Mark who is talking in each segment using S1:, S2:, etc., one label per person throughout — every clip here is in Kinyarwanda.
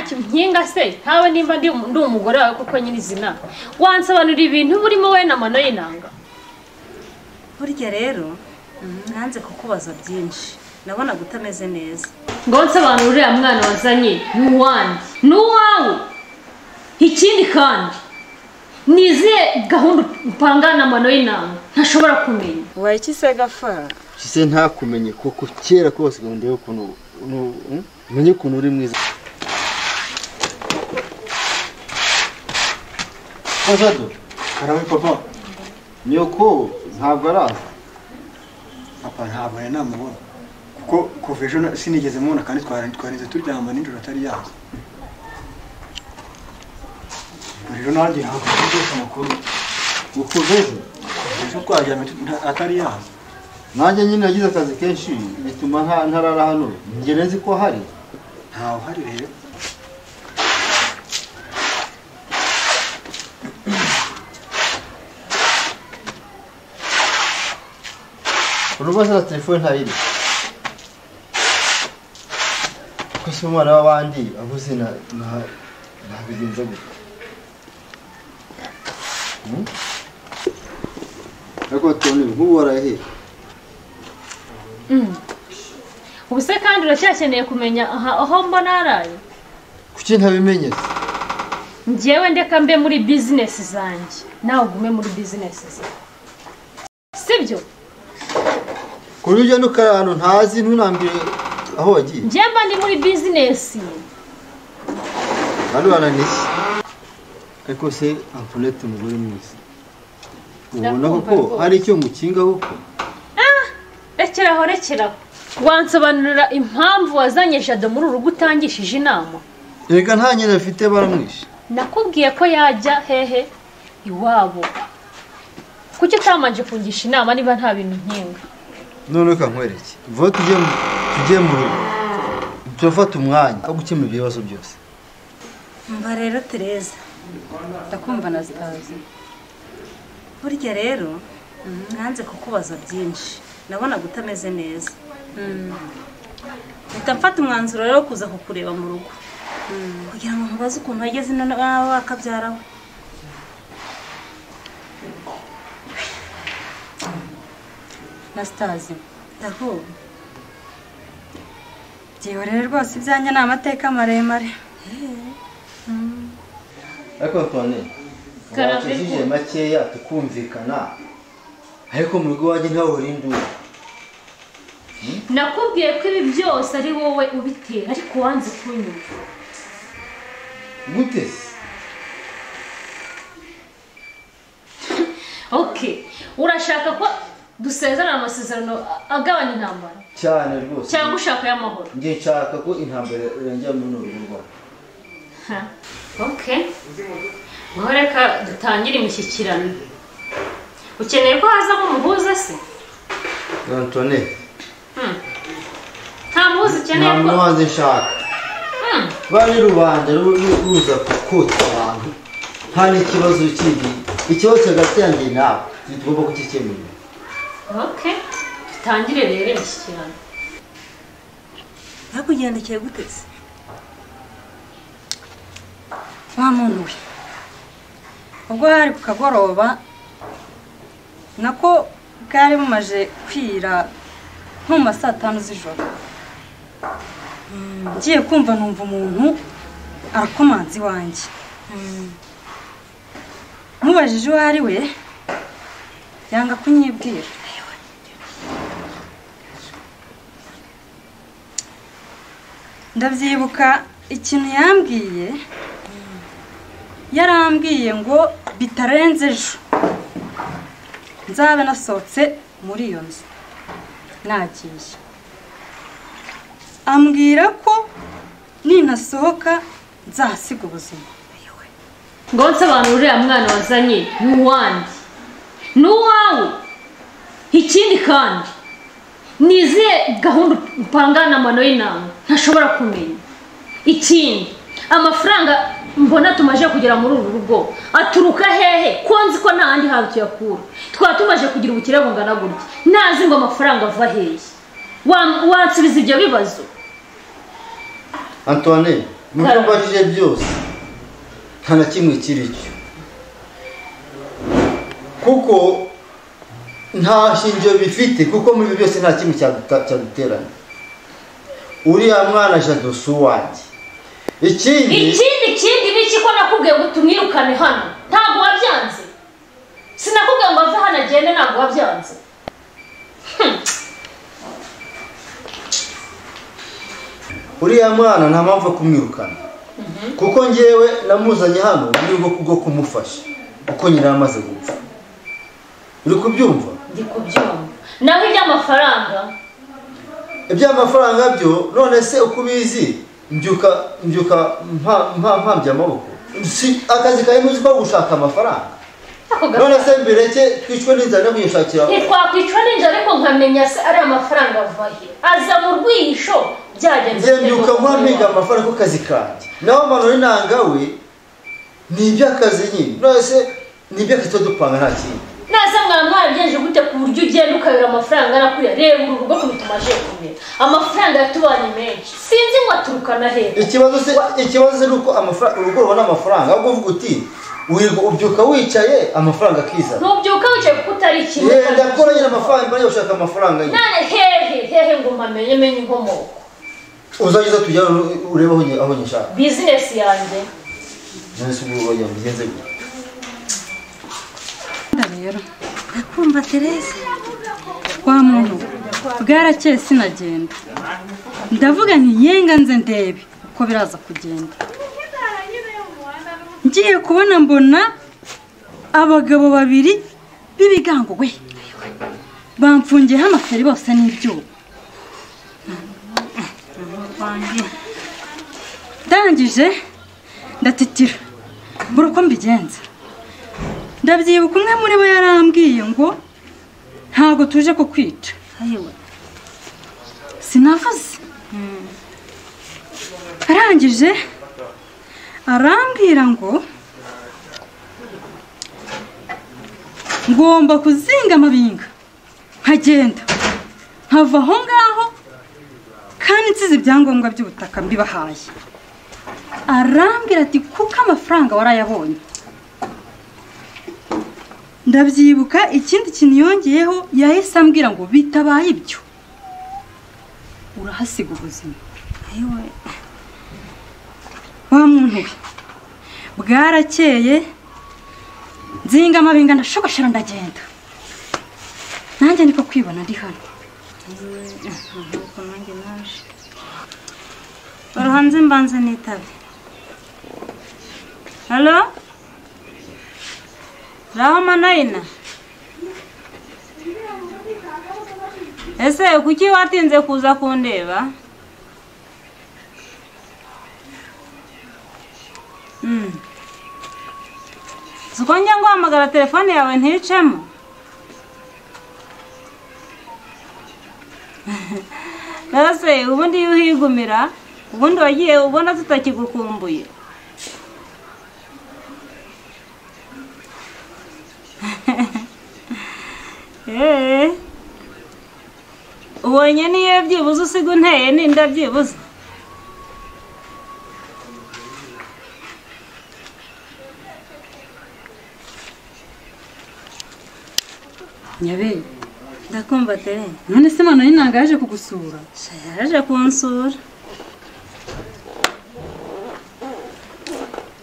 S1: Ntacyo nkinga se ntawe nimba ndi umugore wawe kuko nyirizina wansobanurira ibintu burimo we na mano y'inanga.
S2: Burya rero nanze kukubaza byinshi, nabona gutameze neza.
S1: Ngo nsobanurire uriya mwana wazanye ni uwanjye ni uwawe. Ikindi kandi nizihe gahunda upangana mano y'inanga ntashobora kumenya.
S2: Waye iki se gafa?
S3: Kise ntakumenye kuko kera kose ngo ndebe ukuntu umenye ukuntu uri mwiza. Azado,
S4: karame papa.
S3: Nyoko ntabwo araza.
S4: Papa ntabwo nari namubona kuko kuva ejo sinigeze mubona kandi twarinze turyama nijoro atari yaza. Rero nanjye ntabwo nzi amakuru.
S3: Kuva ejo?
S4: Ejo twaryamye atari yaza.
S3: Nanjye nyine nagize akazi kenshi bituma ntarara hano. Njye nzi ko hari.
S4: Ntawe uhari rero.
S3: Urubaza na telefone ntayiri. Ko se umwana w'abandi abuze na nabigenza gute? Ariko Tony nk'ubu warahe?
S1: Ubu se kandi uracyakeneye kumenya aho mbona haraye?
S3: Kuki ntabimenye se?
S1: Njyewe ndeka mbe muri business zanjye, nawe ugume muri business zawe. Sibyo?
S3: Kuri ujya n'ukarano ntazi ntunambire aho wagiye.
S1: Njye mba ndi muri business.
S3: Hano bananiye. Ariko se Antoinette umugore mwiza. Ubona koko hari icyo ngukinga koko?
S1: Rekeraho rekeraho. Wansobanurira impamvu wazanye Jado muri urugo utangishije inama?
S3: Reka nta nyina afite baramwishe.
S1: Nakubwiye ko yajya hehe iwabo. Kuki utamanje kungisha inama niba nta bintu nkinga?
S3: None reka nkwereke. Vuba tujye mu rugo. Turafata umwanya wo gukemura ibibazo byose.
S2: Mva rero Tereza,
S5: ndakumva na zitazi.
S2: Burya rero nanze kukubaza byinshi, nabona gutameze neza. Mpita mfata umwanzuro rero kuza kukureba mu rugo kugira ngo nkubaze ukuntu wageze ino nawe wakabyarawe.
S5: Nastazi,
S2: ndakumva.
S5: Byihorere rwose ibyanjye ni amateka maremare.
S3: Ariko Antoine, wacishije makeya tukumvikana, ariko mu rugo wanjye ntawe uri induru.
S1: Nakubwiye ko ibi byose ari wowe ubitera ariko wanze kunyumva.
S3: Gute se?
S1: Okay, urashaka ko dusezerana amasezerano agabanya intambara?
S3: Cyane rwose.
S1: Cyangwa ushaka y'amahoro?
S3: Njye nshaka ko intambara irangira muri uru rugo rwacu.
S1: Okay. Ngaho reka dutangire imishyikirano. Ukeneye ko hazamo umuhuza se?
S3: Antoinette.
S1: Nta muhuza ukeneye ko?
S3: Nta muhuza nshaka. Bari rubanda ruza kukota abantu. Nta n'ikibazo kindi. Ikibazo hagati yanjye nawe tugomba kugikemura.
S1: Okay. Dutangire rero imishyikirano.
S2: Nakugendekeye gute se?
S5: Wa muntu we, ubwo hari ku kagoroba nako bwari bumaje kwira nko mu ma saa 5 z'ijoro, ngiye kumva numva umuntu arakomanze iwanjye. Mubajije uwo ari we yanga kunyibwira. Ndabyibuka ikintu yambwiye, yarambwiye ngo bitarenze ejo nzabe nasohotse muri iyo nzu nagiye. Ambwira ko ninasohoka nzahasiga ubuzima.
S1: Ngo nsobanurire uriya mwana wazanye ni uwanjye ni uwawe. Ikindi kandi nizihe gahunda upangana mano y'inanga ntashobora kumenya. Ikindi amafaranga mbona tumaje kugera muri uru rugo aturuka hehe ko nzi ko nta handi hantu tuyakura? Twaba tumaje kugira ubukire bungana gutya ntazi ngo amafaranga ava hehe. Wansubiza ibyo bibazo?
S3: Antoine, Mu byo mbajije byose nta na kimwe kiri cyo, kuko nta shingiro bifite, kuko muri byose nta kimwe cyaduteranya. Uriya mwana Jado si uwanjye. Ikindi
S1: Ikindi biki ko nakubwiye ngo tumwirukane hano, ntabwo wabyanze. Sinakubwiye ngo ave hano agende, ntabwo wabyanze.
S3: Uriya mwana nta mpamvu yo kumwirukana, kuko njyewe namuzanye hano muri bwo kumufasha, kuko nyina yamaze gupfa. Uri kubyumva?
S1: Ndi kubyumva. Naho iby'amafaranga,
S3: iby'amafaranga byo none se uko ubizi, mbyuka mpambye amaboko. Si akazi kawe ntuzi ko gushaka amafaranga. None se mbireke twicwe n'inzara no kuyishakira?
S1: Ntitwakwicwa n'inzara, ariko nkamenya se ari amafaranga ava he, aza mu rwihisho byagenze.
S3: Mbyuka nkwampiga amafaranga ku kazi kanjye. Naho Mano y'Inanga we ni iby'akazi nyine. None se ni iby'akazi tuba dupanga nta kindi.
S1: Nase mwaba mwarabigenje gute ku buryo ugenda ukayora amafaranga angana kuriya? Reba uru rugo ukuntu tumaze kumera, amafaranga yatubanye menshi, sinzi ngo aturukana hehe.
S3: Ikibazo se ni uko urugo rubona amafaranga, ahubwo uvuga uti ubyuka wicaye amafaranga akizana.
S1: Ntubyuka wicaye kuko utari kimwe.
S3: Ndakora nyine amafaranga, mbere yo gushaka amafaranga nyine.
S1: None hehe ngo mpamenye menye inkomoko.
S3: Uzageza tujya urebe aho nyishaka.
S1: Business yanjye.
S3: None se ubu wajya bigenze gute?
S5: Rero ndakumva Tereza, wa muntu bwarakeye sinagenda, ndavuga nti yenga nze ndebe uko biraza kugenda. Ngiye kubona mbona abagabo babiri b'ibigango we bamfungiyeho amaferi bose n'ibyuma. Ndangije ndatitira mbura uko mbigenza. Ndabyibuka umwe muri bo yarambwiye ngo ntabwo tuje kukwica. Sinavuze. Arangije arambwira ngo ngomba kuzinga amabinga nkagenda nkava aho ngaho, kandi nsize ibyangombwa by'ubutaka mbibahaye. Arambwira ati kuko amafaranga warayabonye. Ndabyibuka ikindi kintu yongeyeho, yahise ambwira ngo bitabaye ibyo urahasiga ubuzima. Wa muntu we bwarakeye nzinga amabinga ndashogoshera ndagenda. Nanjye niko kwibona ndi hano.
S2: Baruhanze mbanze nitabe. Halo? Raho Manoyina. Ese kuki watinze kuza kundeba? Zuko njya nguhamagara telefone yawe nticemo? Ese ubundi iyo uhigumira, ubundi wagiye ubona tutakigukumbuye. Ubonye niyo byibuze usiga unteye n'inda byibuze.
S5: Nyabe,
S2: ndakumva Tere.
S5: None se Mano y'Inanga yaje kugusura?
S2: Yaje kunsura.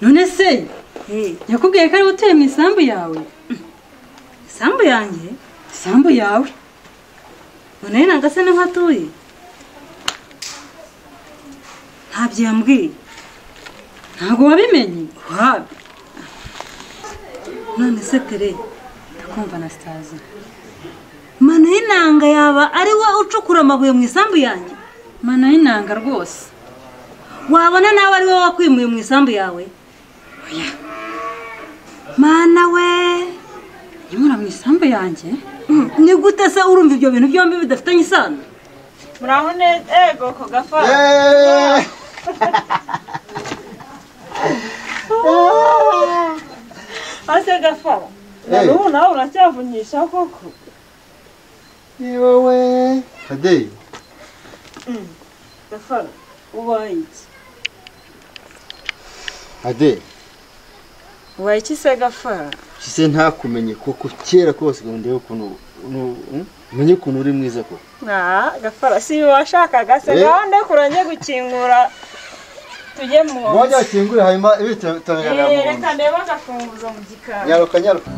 S5: None se yakubwiye ko ari utuye mu isambu yawe?
S2: Isambu yanjye?
S5: Isambu yawe.
S2: Mano y'Inanga se niho atuye? Ntabyo yambwiye.
S5: Ntabwo wabimenye?
S2: Wabi. None se Tere,
S5: ndakumva Anastase.
S2: Mano y'Inanga yaba ari we ucukura amabuye mu isambu yanjye?
S5: Mano y'Inanga rwose.
S2: Wabona nawe ari we wakwimuye mu isambu yawe?
S5: Oya.
S2: Mana we,
S5: nyimura mu isambu yanjye?
S2: Ni gute se urumva ibyo bintu byombi bidafitanye isano?
S6: Muraho neza, ego ko gafa. Ase gafa. Narubu nawe uracyavunyisha koko?
S3: Ni wowe Kadeyi.
S6: Gafara, ubaye iki?
S3: Ade.
S6: Waye iki se Gafara?
S3: Kise ntakumenye koko kera kose ngo ndebe ukuntu menye ukuntu uri mwiza koko.
S6: Ah, Gafara si washakaga se gahunda kurangiye gukingura tujye mu.
S3: Wajya kingura hanyuma ibitabigaragara.
S6: Reka ndebe agafunguzo mu gikari.
S3: Nyaruka nyaruka.